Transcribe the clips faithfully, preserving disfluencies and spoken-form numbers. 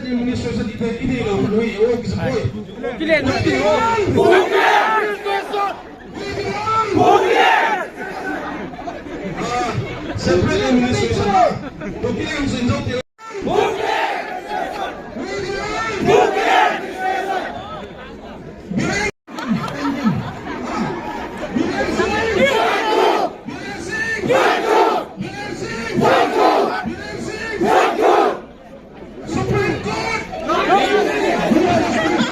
Administration ite, ite la panu i o kisa poi. Ah, separate administration. To kile hum sin jo. Supreme Court!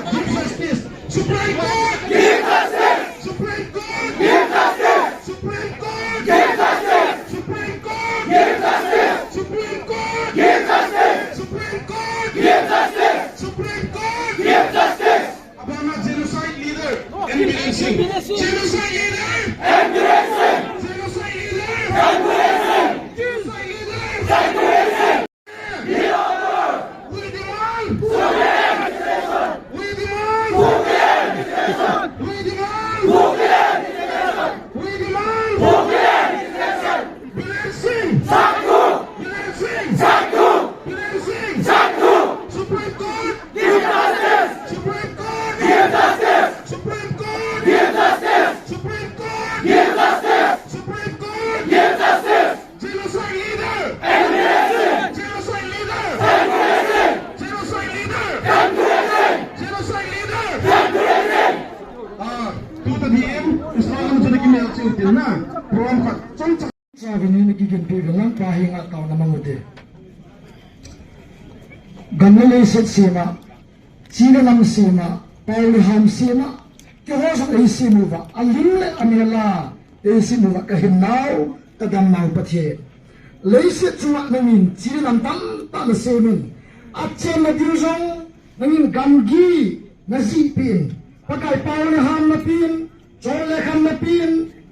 Give justice! Supreme Court! Give justice! Supreme Court! Give justice! Supreme Court! Give justice! Supreme Court! Give justice! Supreme Court! Give justice! Supreme Court! Give justice! Supreme Court! Give justice! Abana genocide leader, N Biren Singh. Genocide leader! N Biren Singh! Genocide leader! N Biren Singh! Genocide leader! N Biren Singh! We demand! We demand! We demand! We demand! Biren Singh! Biren Singh! Biren Singh! Supreme Court! Give justice! Supreme Court! Give justice! Supreme Court! Give justice! Supreme Court! Give justice! Supreme Court! Give justice! Genocide leader! Genocide leader! Genocide leader! Genocide leader! Ah, tu ta di em, Islam tu na kimel chiu tin na, program khat chomcha. Chavin na kiginpi vin lang pa hi nga tao na mang ute. Gam le leiset sema, chi le nam sema, pau le ham sema, keiho jong eisem uva, alim le amel a eisem uva, ka hinnau, ka damnau Pathen. Leiset chunga nangin chi le nam tamtah na semin, achenna diu jong nangin gamgi na jihpin, Pakai, pau le ham na pin, chol le kham na pin,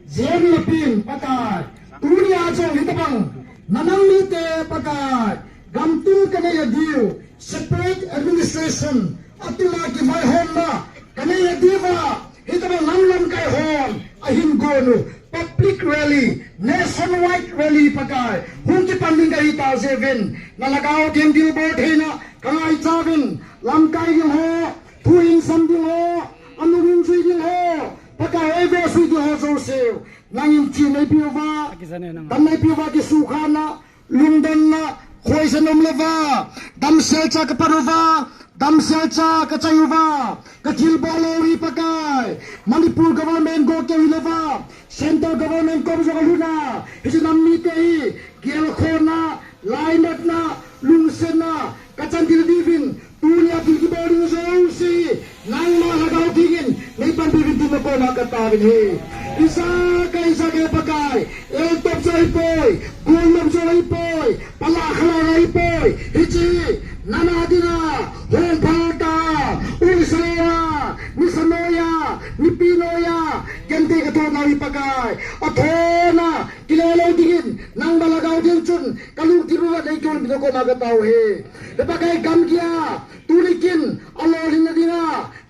jem na pin, Pakai. Tunia jong hitabang na nang mite, Pakai, gam tung ka nei a diu, separate administration, atuma kivaihomna ka nei a diuva, hitabang lam lamkai hon ahin gon u, public rally, nationwide rally, Pakai, hung kipan ding ka hi tah jeh uvin, na lhagao theng thilbol theina ka ngaicha uvin, lamkai ding ho, thu hinsam ding ho, anung hin jui ding ho, Pakai, eivetsui ding ho jouse u nangin chin neipe uva, dam neipe uva, kisukhana, lungdonna, khoisen um le uva, damsel cha ka pan uva, damsel cha ka chai uva, ka thilbol u hi, Pakai, Manipur government go keu hi le uva, central government kom jong alhun a, hiche nam mite hi gelkhohna, lainatna, lungsetna ka chan ding diuvin, tunia thil kibol ding jouse hi nangma Lhagao Theng in nei panpi uvin tin na koma ka taovin ahi. Isaac, Isaac, he Pakai, eltop jong ahipoi, golnop jong ahipoi, pala khala ahipoi, hiche hi nana dinga hung phal ta, u Israel a, nisa noiya, nipi noiya, genthei ka thonau hi, Pakai, athona kile lou dingin nangma Lhagao Theng chun ka lungthim uva nei kihon uvin na koma ka tao u ahi. He Pakai, gamgi a tuni kin alolhinna dinga,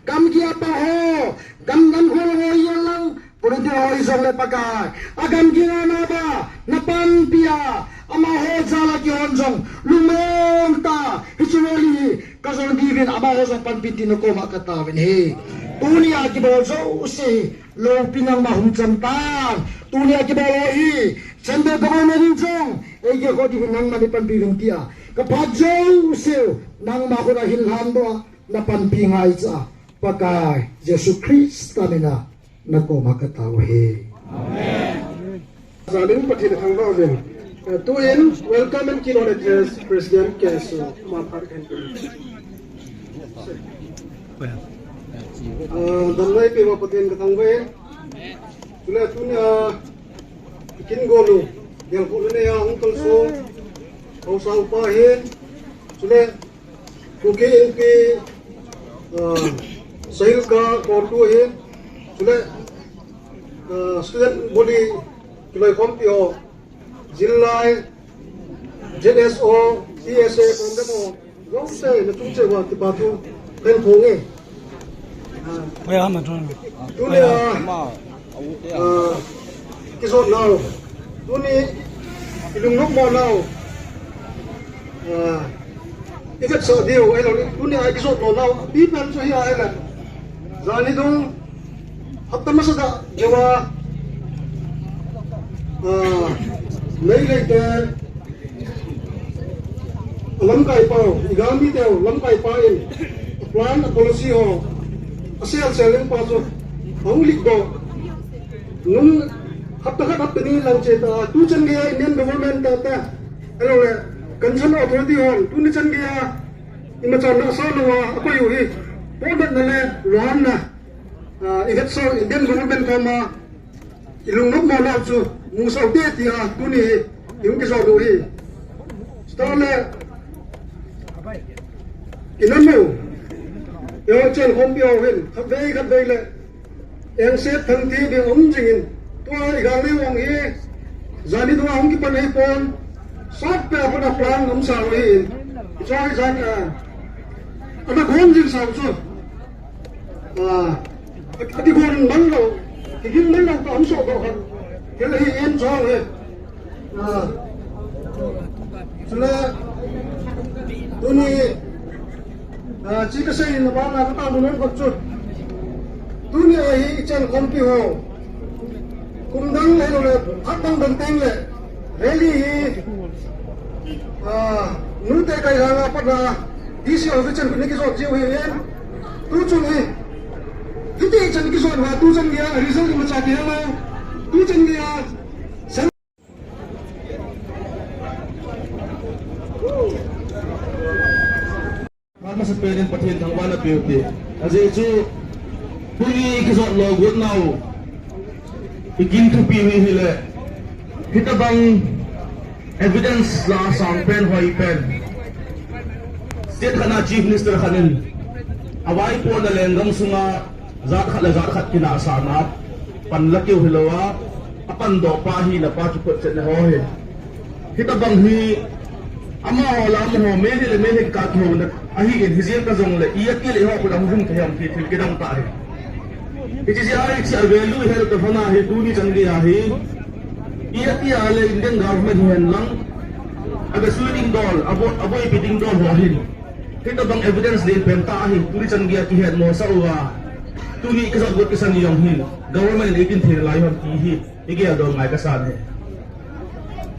gamgi a pang ho, gam, gamkhol ho hihen lang, volunteer ho hijongle, Pakai, agamgi a na ba na panpi a, amaho jal a kihon jong lungmong tah a hiche rally hi ka jot diuvin amaho jong panpin tin na koma ka taovin ahi. Tunia kibol jouse hi loupina nangma hung chang tan. Tunia kibol ho hi central government in jong eigelkhoh diuvin nangman nei panpi uvin tia ka phat jouse u nangma khut a hin lhandoh a na panpi ngaicha, Pakai Jesu Christa mina na koma ka tao u ahi. Amen. Jal in Pathen i thangvah uvin. Eh, tuin welcome and keynote address President K S O, ama phat kahin pe. Ah, damna eipeuva Pathen ka thangvah e. Chule tunia, ah, kin gol u, gelkhohna neia hung kalson haosa upa hin, chule Kuki Inpi, ah, Sahilka Kortu hin, chule, ah, student body kiloikhompi ho, Zillai, Z S O, T S A, Kongdem ho, jouse, nachung cheh uva kipa thu kahin phong e. Oi, ama thu. Tunia, ah, kijot nau. Tuni, ilungnop mo nau. Ah, Vet sa diu, ai lo ni, tuni a kijot lo nau, pi pen chu hi ai la. Jani dung, hapta masa da, jawa, ah, nei lei te, lamkai pau, igami teu, lamkai pa in, plan, policy ho, a sel sel leng pa chu, hong lik do. Nung, hapta khat hapta ni lang che ta, tu chan gei a Indian government ta ta, Hello le, concerned authority hon, tuni chan gei a, imacha nasa lou a, akoi u hi, pohnatna le, lohanna, ah, ihet so, Indian government koma, ilungnop mo na chu, musah te tia, tuni hi, ihung kijot u hi. Star le, inam u, yo chen khompi ho hin, khatvei, khatvei le, Engset thangthip ding um jingin, tua igal nei vang hi, jani tua hung kipan hei pon, sot pe a pon a plan um sa hi in, choi jan a, ana gon jing sa chu, a, a, a ti gon man lo, ti gin man lo ka um so ko khan, ke hi en chong he. Ah. Chule, tuni, ah, chi kasei na bana kata mun khat chu. Tuni a hi ichen khompi ho. Kum dang le le, phat dang dang teng le. Rally hi, ah, nute kai hanga pat na, D C office chen kuni kijot jiu hi en. Tu chung hi. Hiti chen kijot va, tu chen gei a, result imacha kihelo. Tu chen gei a, Masa pen in Pathen thangvahna pe u hite. Ajeh chu tuni kijot lo got nau. Ikin thupi u hi hile. Hitabang evidence la sang pen hoi pen. State khat na Chief Minister khat in. Avaipohna lenggam sunga Jat khat le jat khat kinahsahna pan la keu hilou a, apan doh pa hi la pa kipot chet le ho hi. Hitabang hi, amaho la amaho, Meitei le Meitei kikah kihouna ahi in, hijeng ta jongle, i ati le ho kut a hung lhung thei ham ti thil kidang tah hi. Hiche jeh a hiche a value hi ta hana hi, tuni chan gei a hi. I ati a le Indian government hi hen lang, aga sui ding dol, abo-, aboipi ding dol ho ahin. Hitabang evidence len pen tah hi, tuni chan gei a kihet mo sa uva. Tuni kijot got kisan jong hi, government in eikin thei lai hon ti hi, i geldoh ngai kasan hi.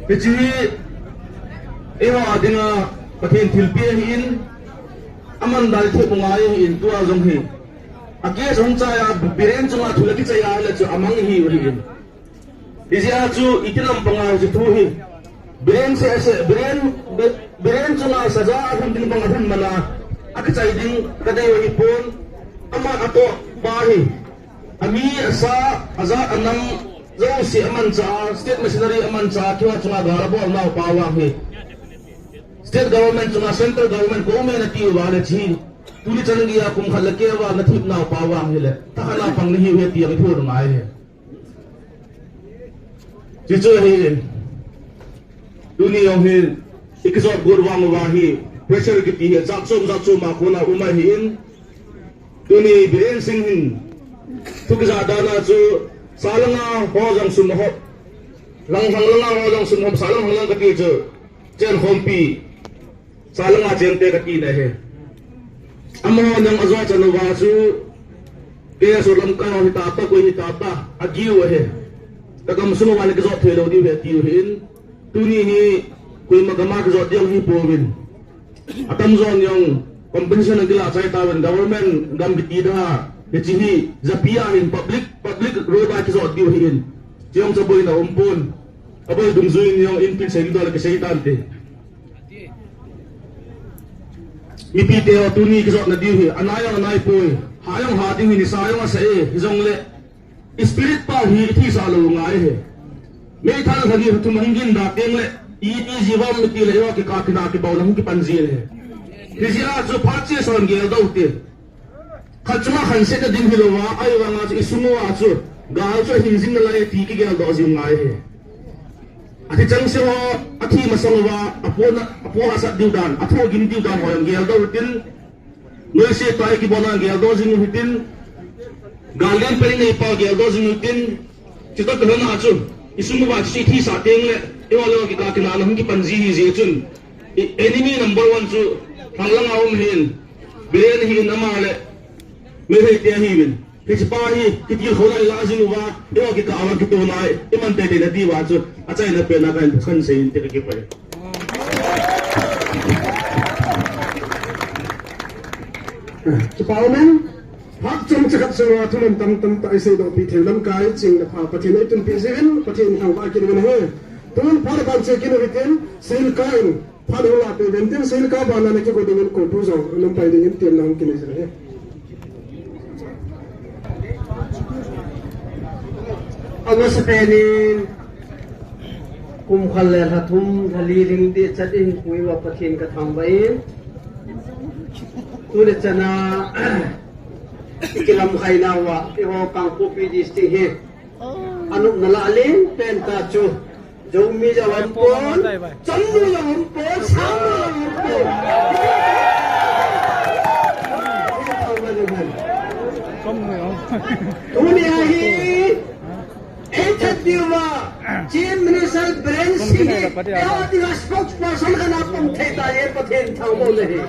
Hiche hi, eiho a dinga Pathen thilpeh ahin, aman dal thei ngai ahin, tua jong hi. A case hung chai a, Biren chunga thu la kichai a, hile chu amang hi u ahin. Hijeh a chu iti lampang a hiche thu hi. Biren se, se, Biren, Bi-, Biren chunga saja ahung ding bang ahung man a, akichai ding kadei u ahipon, ama atoh pa hi. Ami asa, ajat anam, jouse amanchah a, state machinery amanchah a, keiho chunga gal abol nau pa vang hi. State government chunga central government comment ati uva le chu. Tuni chan gei a kum khat le keh uva nathip nau pa vang hile. Thakhat na pang nahi u ahi ti jong iphon ngai hi. Chuchu ahi, tuni jong hi, i kijot got vang uva hi, pressure kiti hi, jat chom, jat chom a kona um ahin, tuni Biren Singh hin, thu kijah dan a chu, sa langa ho jong sum ahop, lang, lang langa ho jong sum ahop, sa lang, lang lang kati chu, chen khompi, Sa langa cheng te kati na hi. Amaho nang ajo chan uva chu, keiho lamkai ho hita ta, koi hita ta, agiu ahi. Ka gam sung uva le kijot thei lou diu ahi tiu ahin. Tuni hi, koima gam a kijot ding ahi pouvin. Atamjon jong, compensation akilah chai tauvin, government gam kiti da, hiche hi, japi a hin public, public road a kijot diu ahin. Chejong chu aboina um pon. Aboi dungjuiyin jong in tin sei ding dol kisei tante. Mipi te ho tuni kijotna diu hi, anai jong anai poi, ha jong ha ding hi, nisa jong asa e, hijongle, spirit pa hi, ithisa lou ngai hi. Meithal thani thum hung gin da teng le, iti jivam miti le, yo kikah kina kibau na hung kipan ji le. Hijeh a chu phat che son gel dou te. Khat chunga khansetna ding hilouva, ahivanga chu isung uva chu, gal chu ahin jing nalai ti kigeldoh jing ngai hi. Athi changseh ho, athi masang uva, apohna, apoh hahsat diu dan, athoh gim diu dan ho jong geldoh utin, noise tai kibona geldoh jing uhitin, gal len pen inei pa geldoh jing uhitin, Chutoh kilhona chu, isung uva chu ithisa teng le, eiho le eiho kikah kinahna hung kipan ji hi jeh chun, i, enemy number one chu, Thang langa um hin, Biren hin ama le, Meitei te ahiuvin. Hiche pa hi, kitilkhouna ilah jing uva, eiho kikah uva kitona, iman teitei nadiuva chu, achaina pena kahin, kahin seiyin ti kakipah e. Kipa umin, phat chomcha khat sunga thunom tamtah iseidoh pi thei lamkai ching le pha Pathen in eitunpi jiuvin, Pathen thangvah kit uvin ahi. Tun phat aban che kit uhitin, Seilka in, phat hung lahpeh uvin tin, Seilka bana nakigo dingin CoTU jong, anom pai dingin temna hung kinei jin ahi. Amasapen in, kum khat le lha thum, lha li lhing ding chan in, pu iva Pathen kathangvah in. Tule chana, ikilamkhainauva, eiho Kangpokpi District hi, anopna lah len pen tah chu, Zomi jong aumpon, Chomnu jong aumpon, Sangnu jong aumpon. Tunia hi, eithat diuva, Chief Minister Biren Singh hi, eiho dinga spokesperson khat ana pang thei tahen, Pathen thangvah u ahi.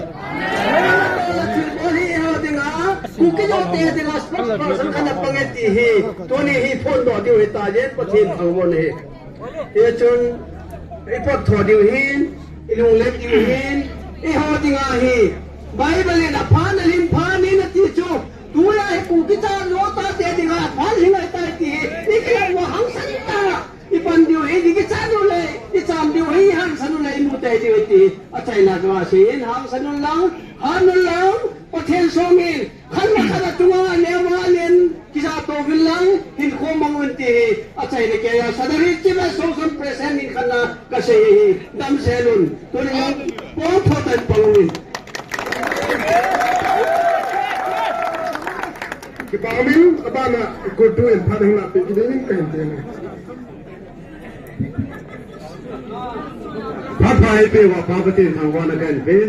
Eiho dinga, Kuki-Zo te dinga spokesperson khat ana pang e ti hi, tuni hi phondoh diu ahi tahen, Pathen thangvah u ahi. Hichun, ipot tho diu ahin, ilunglhai diu ahin, eiho dinga hi, Bible in aphat nalim phat in ati chu, tulai hi Kuki-Zo te dinga aphat lhing ahitai ti hi, ikilah uva hangsan tah a ipan diu ahi, ikichat uleh, icham diu ahi, hangsan uleh, imu tei diu ahi ti hi, achaina chu aseiyin, hangsan un lang, han un lang, Pathen songin, khat le khat achunga neo a len, kijahto uvin lang, hinkho mang uvin ti hi, achaina keiya, Sadar Hills Chief Association President in khatna kasei ahi, damsel un, tuni jong, pon tho tah in pang uvin. Kipa umin, abana, CoTU in phat hung lahpeh kit dingin kahin temna. Phat pha eipeh uva Pa Pathen thangvahna kahin pen.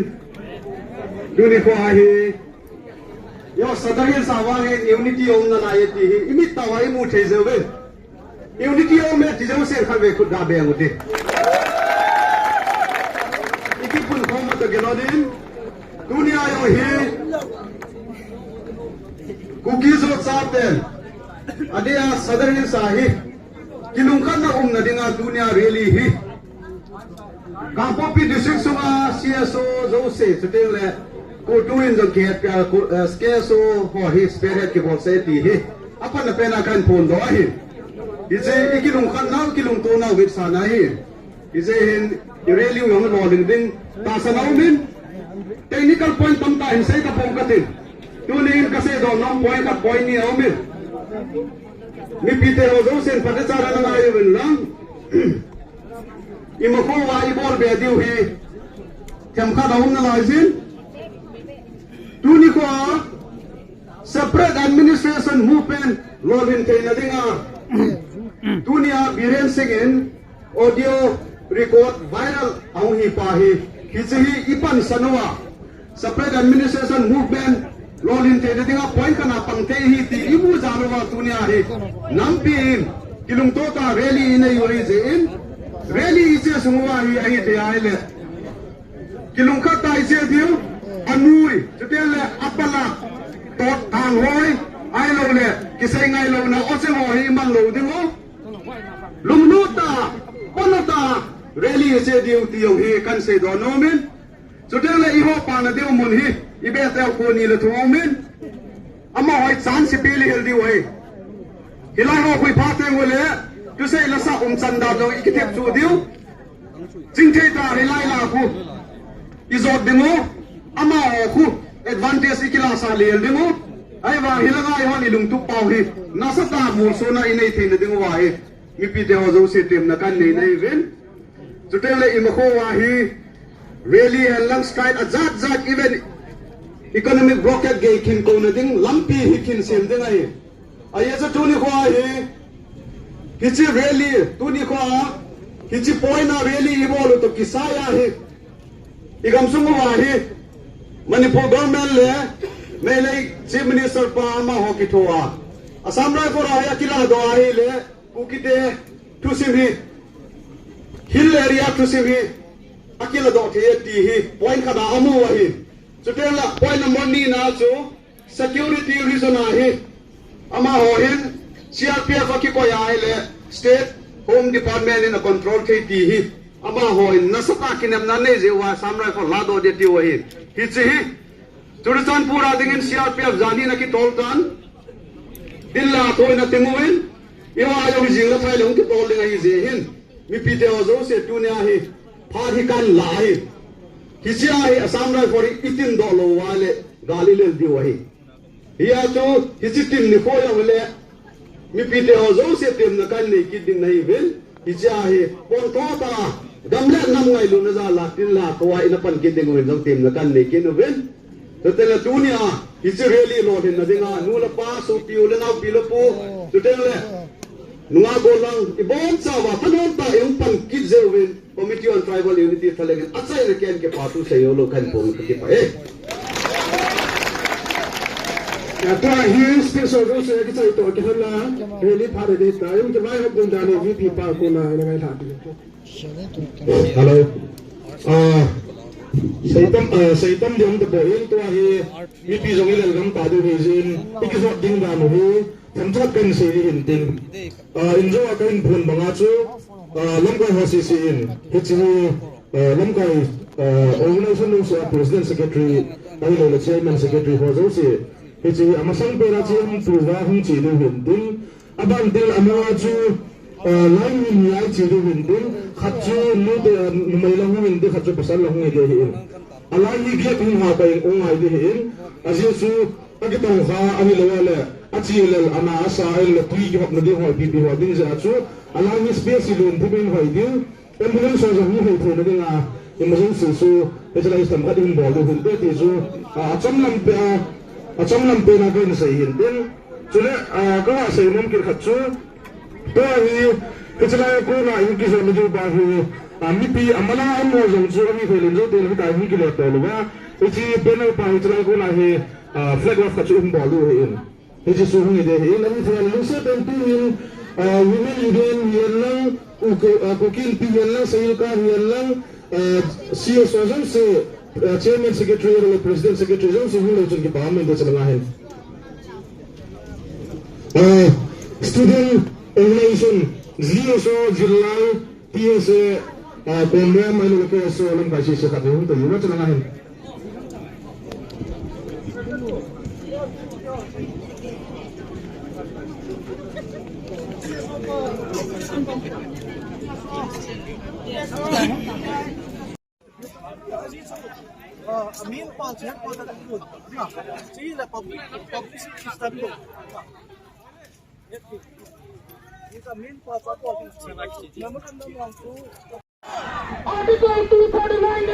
Tuni khoa hi, eiho Sadar Hills a vang hin unity aum nalai e ti hi, imit tah uva imu thei jiuve. Unity aum e ti jousen khatvei khut ga beng ute. Ikipun khom uta gelon in. Tunia jong hi, Kuki-Zo chaten, adeh a Sadar Hills a hi, kilungkhatna umna dinga tunia rally hi, Kangpokpi District sunga C S O jouse, chuteng le, CoTU in jong kihetpia, K-, eh, K S O ho hi spearhead kibolse ti hi, aphatna pena kahin phondoh ahi. Hiche, ikilungkhatnau, ikilungtonau vetsahna ahi. Hiche hin, i rally u jong lolhing ding, tahsan aumin, technical point tamtah hin sei tapong katin. Tunin kaseidoh nom point khat point ni aumin. Mipite ho jousen phatechan ana ngai uvin lang. Imakhouva ibol be diu hi, themkhat aum nalai jin. Tuni khoa, separate administration movement lolhin theina dinga, tunia Biren Singh in audio record viral ahung hi pa hi, hiche hi ipansan uva, separate administration movement lolhin theina dinga point khatna pang thei ahi ti imu jal uva tunia hi, nampi in kilungto tah a rally inei u ahijeh in, rally iche sung uva hi ahithei ahile, kilungkhat tah a iche diu, anui, chuteng le apalak, tot thanghoi, ahilouleh, kisei ngailouna, ocheng ho hi iman lou diu. Lunglut tah a, ponu tah a, rally iche diu ti jong hi kahin seidoh nomin. Chuteng le eiho pana diu mun hi, ibeh teu koni le thum aumin. Amaho hi chance ipi le hil diu ahi. Hilai ho khui pha teng ule, thusei lasa umchan dan jong ikithep chu diu. Chingthei tah a hilai lah khu ijot ding u, amaho khu advantage ikilahsah lel ding u. Ahivang hilanga eihon ilungtup pau hi, nasatah a molsona inei theina diuva hi, mipite ho jouse temna kahin nei nahiuvin. Chuteng le imakhouva hi, rally henlang strike ajat jat, even economic blockade gei khin kouna ding lampi hi khin sem ding ahi. Ajeh chu tuni khoa hi, hiche rally, tuni khoa, hiche point a rally ibol u toh kisai ahi. Igamsung uva hi, Manipur government le, Meitei Chief Minister pa amaho kithoa, Assam Rifle a hi akiladoh ahile, Kukite thusim hi, Hill Area thusim hi, akiladoh thei e ti hi, point khat a amu u ahi. Chuteng le point number ni na chu security reason a hi amaho hin C R P F a kikoi a ahile State Home Department in a control thei ti hi amaho hin nasatah a kinepna nei jeh uva Assam Rifle ladoh ding tiu ahi. Hiche hi Churachandpur a dingin C R P F jani na kitol tan. Dil la thoi na tingu in. Iwa jong jing la thai le hung kitol ding ahi jeh hin. Mipi te ho jouse tunia hi. Phat hi kan la hi. Hiche a hi Assam Rifle hi itin doh lou uva le gal ilel diu ahi. Hia chu hiche tin nikho jong le. Mipi te ho jouse temna kan nei kit ding nahi uvin. Hiche a hi pon tho ta gam le nam ngailutna jal a tin la thoi ina pan kit ding uvin jong temna kan nei kit uvin. Chuteng le tunia hiche rally lolhinna dinga nu le pa, sopi u le naopi le pu, chuteng le nunga gollhang ibon chauva thanom tah in pan kit jeh uvin Committee on Tribal Unity thalheng in achaina ken kipathu seilou kahin phong kakipah e. Tua hi special jouse kichai toh kihon a, rally phat ding ta in kivai hop ding dan in V P pa kona ina ngailha ding. Hello. Ah, seitam, ah, seitam ding tapon tua hi mipi jong ilel gam ta ding hi jin, ikijot ding dan u hi themcha kahin sei ding hin tin. Ah, in jo a kahin phon banga chu, ah, lamkai ho sese in, hiche hi, ah, lamkai, ah, organization jouse a president secretary, ahilou le chairman secretary ho jouse. Hiche hi amasang pena chu hung tuva hung che ding hin tin. Aban tin amanga chu, ah, line ni ni a che ding hin tin. Khat chu nu te, ah, numei lang hung in tin, khat chu pasal lang hung in tin. A line ni gate hung ha pa in hung ngai ding hin. Ajeh chu akitong kha ahilou le, achi lel ana asa ahile tui kihopna ding hoi pipi ho ding jeh a chu, a line hi space hi lenthup in hoi ding, ambulance ho jong hung hoi theina dinga, emergency chu, specialist tam khat in bol ding hin te ti chu, a, achom lam pe a, achom lam pe na kahin sei hin tin. Chule, a, ka sei nom kit khat chu, Tua hi, hiche lai a kona in kijot na diu pa hi, a, mipi amal a um ho jong chu, ami thei len jou te le hitia hung kile to louva. Hiche banner pa hiche lai a kona hi, a, flag off khat chu hung bol diu ahin. Hiche chu hung hi ding ahin, ami thei len lungset tah in, a, Women Union hihen lang, U K, a, Kuki Inpi hihen lang, Sahilka hihen lang, a, C S O jouse, a, Chairman Secretary, ahilou le President Secretary jouse hung lou chun kipa um in te chalanga hin. Ah, student organization, G S O, Zillai, T S A, ah, Komrem, ahilou le K S O, lamkai sese khat hung to, hung to, hung to, hung to. Uh, a main part, headquarter in Lun. Yeah. See the public, publicity study. It's a main part of all these things. Memorandum on to Article two thirty-nine A.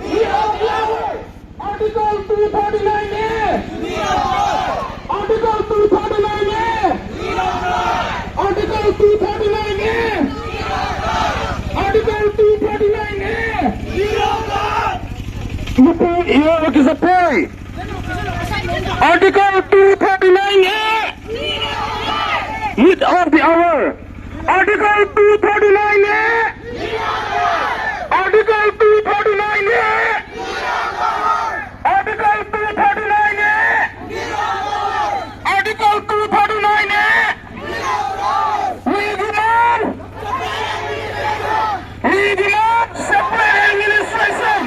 We are Article two thirty-nine A. Article two thirty-nine A. Article two thirty-nine A. Article two thirty-nine A. Lupu iyo wakisapoi. Article two thirty-nine A. With all the hour. Article two thirty-nine A. Article two thirty-nine A. Article two thirty-nine A. Article two thirty-nine A. We demand. We demand separate administration.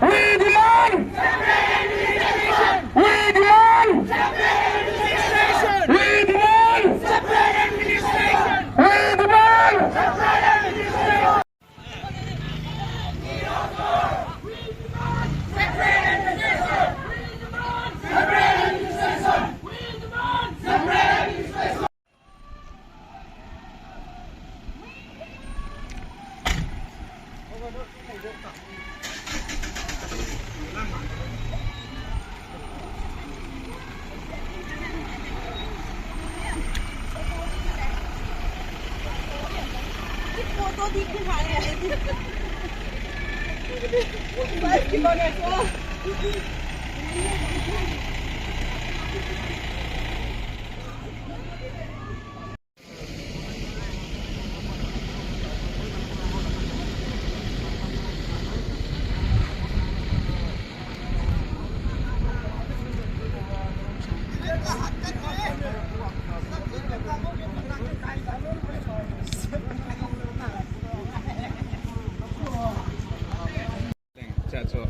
We demand. We demand. We demand. We demand. Chu.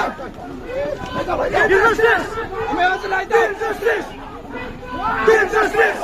Give justice! Give justice! Give justice!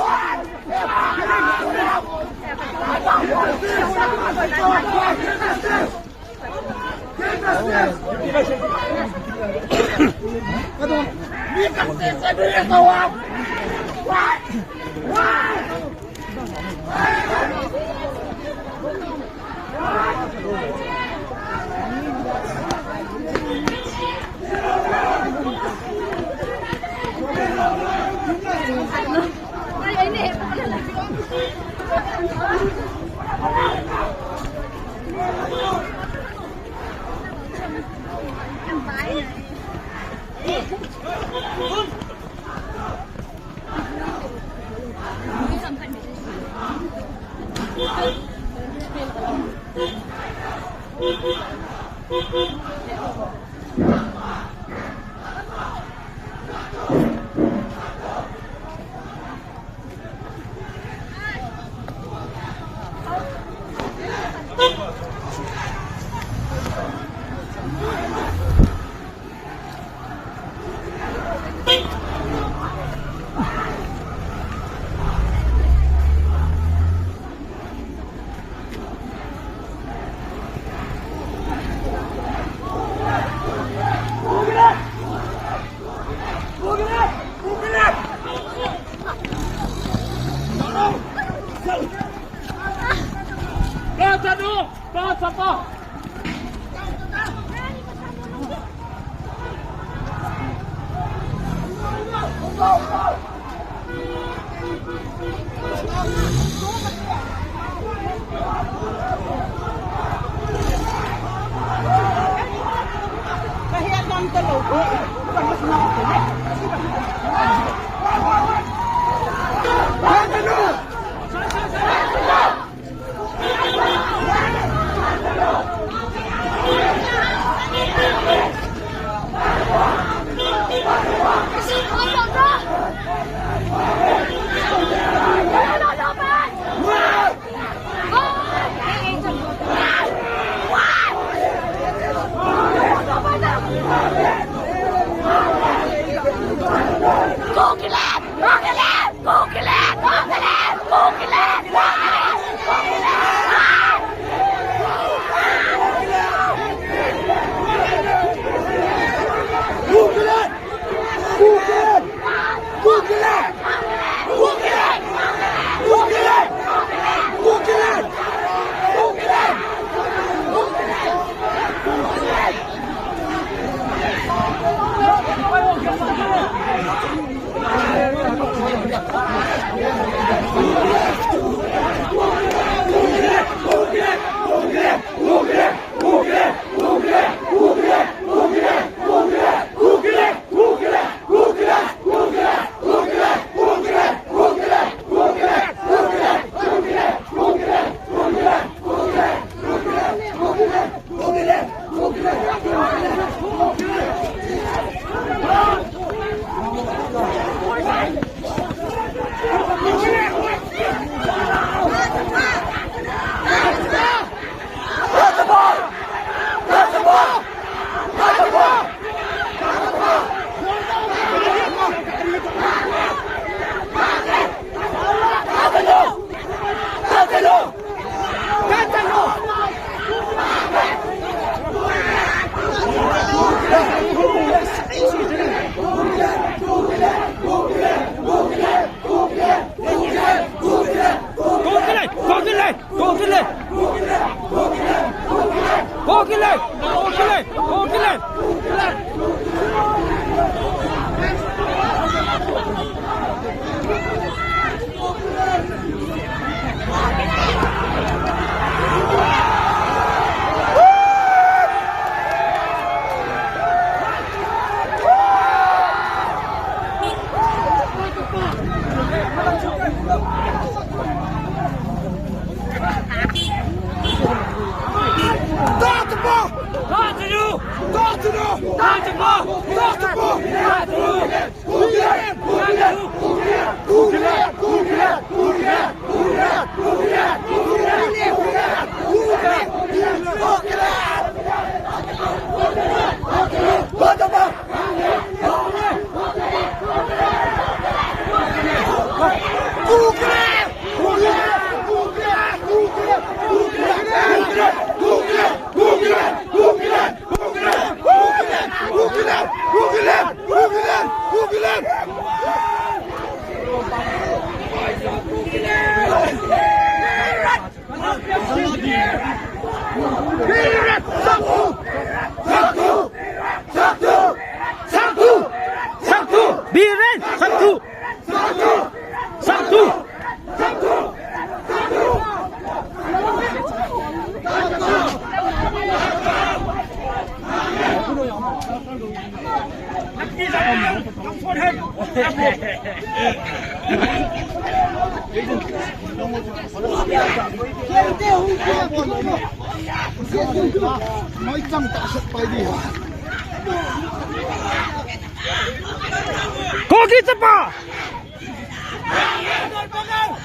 Kuki chapa!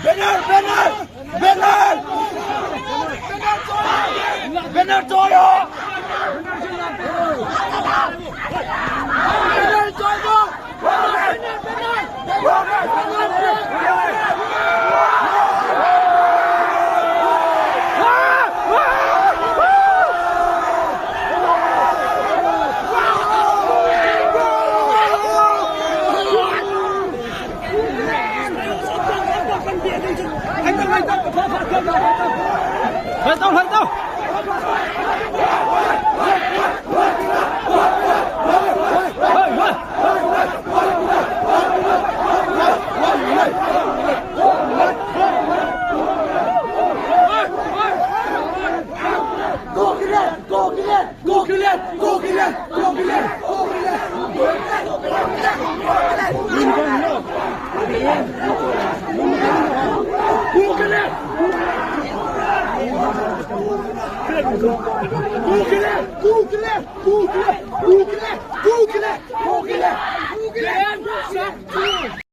Banner, banner! Banner! Banner choi ho! Banner choi ho!